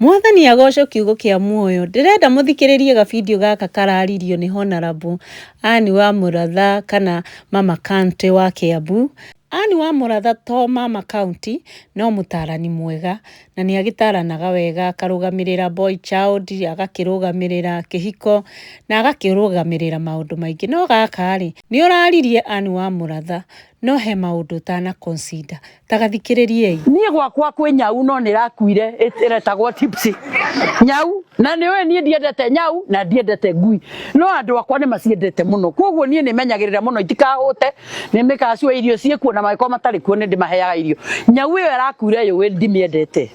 Mwathani agocwo kiugo kĩa muoyo. Ndĩrenda mũthikĩrĩrie gabidio gaka kararirio nĩ Honorable Anne wa Mũratha kana Mama County wa Kiambu. Anne wa Mũratha to Mama County no mũtarani mwega na nĩ agĩtaranaga wega akarũgamĩrĩra boy child, agakĩrũgamĩrĩra kĩhiko na agakĩrũgamĩrĩra maũndũ maingĩ. No gaka rĩ, nĩ ũraririe Anne wa Mũratha no he maũndũ ũtana consider. Ta gathikĩrĩriei. Niĩ gwakwa kwĩ nyau no nĩ ĩrakuire ĩretagwo tipsy nyau na nĩ ũĩ niĩ ndiendete nyau na ndiendete ngui no andũ akwa nĩ maciendete mũno koguo niĩ nĩ menyagĩrĩra mũno itikahũte nĩ mĩkaciwe irio ciĩkuo na mangĩkorwo matarĩ kuo nĩ ndĩmaheaga irio nyau ĩyo ĩrakuire yũĩ ndimĩendete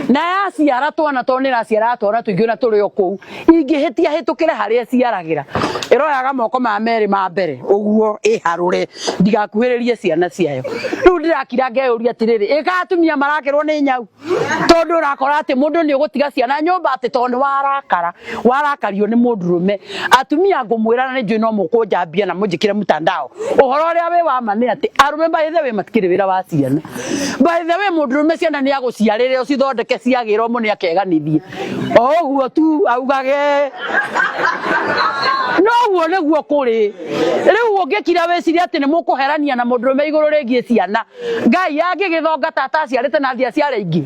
na yaciara twana tondũ nĩ ĩraciara twana tũingĩ ona tũrĩ o kũu ingĩhĩtia hĩtũkĩre harĩa ĩciaragĩra ĩroyaga moko ma merĩ ma mbere ũguo ĩharũre ndigakuhĩrĩrie ciana ciayo rĩu ndĩrakira ngeyũria atĩrĩrĩ ĩka atumia marakĩrwo nĩ nyau tondũ ũrakora atĩ mũndũ nĩ ũgũtiga ciana nyũmba atĩ tondũ nĩ warakara warakario nĩ mũndũrũme atumia ngũmwĩra na nĩ njũĩ no mũkũnjambia na mũnjĩkĩre mtandao ũhoro ũrĩa wĩ wa ma nĩ atĩ arũme by the way matikĩrĩ wĩra wa ciana by the way mũndũrũme ciana nĩ agũciarĩre ũcithondeke ciagĩra ũmũ nĩ akeganithie o ũguo tu augage noguo nĩguo kũrĩ rĩu ũngĩkira wĩcirie atĩ nĩ mũkũherania na mũndũrũme igũrũ rĩgiĩ ciana ngai angĩgĩthonga tata aciarĩte na athiĩ aciare ingĩ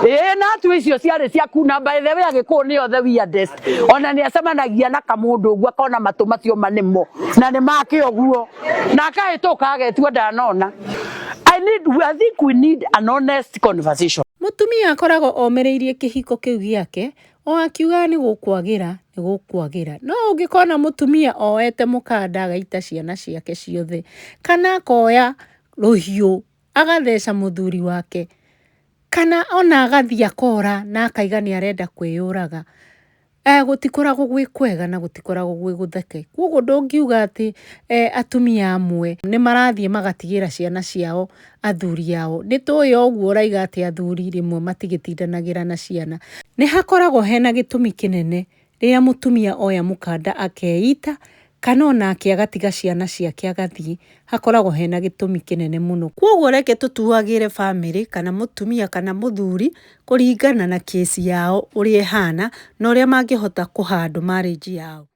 ĩĩ na atue icio ciarĩ ciaku na by the way agĩkũyũ nĩyo the weirdest ona nĩ acemanagia na kamũndũ ũguo akona matũ macio ma nĩmo na nĩ make ũguo na akahĩtũka agetua ndanona I think we need an honest conversation. Mũtumia akoragwo omĩrĩirie kĩhiko kĩu gĩake o akiugaga nĩ gũkwagĩra, nĩ gũkwagĩra. No ũngĩkona mũtumia oete mũkanda agaita ciana ciake ciothe kana akoya rũhiũ agatheca mũthuri wake kana ona agathiĩ akora na akaiga nĩ arenda kwĩyũraga, Gũtikoragwo gwĩ kwega na gũtikoragwo gwĩ gũtheke. Koguo ndũngiuga atĩ atumia amwe nĩ marathiĩ magatigĩra ciana ciao athuri ao. Nĩ tũĩ o ũguo ũraiga atĩ athuri rĩmwe matigĩtindanagĩra na ciana. Nĩ hakoragwo hena gĩtũmi kĩnene rĩrĩa mũtumia oya mũkanda akeita kana onake agatiga ciana ciake agathiĩ, hakoragwo hena gĩtũmi kĩnene mũno. Kwoguo reke tũtuagĩre bamĩrĩ kana mũtumia kana mũthuri kũringana na case yao ũrĩa ĩhana na ũrĩa mangĩhota kũ handle marriage yao.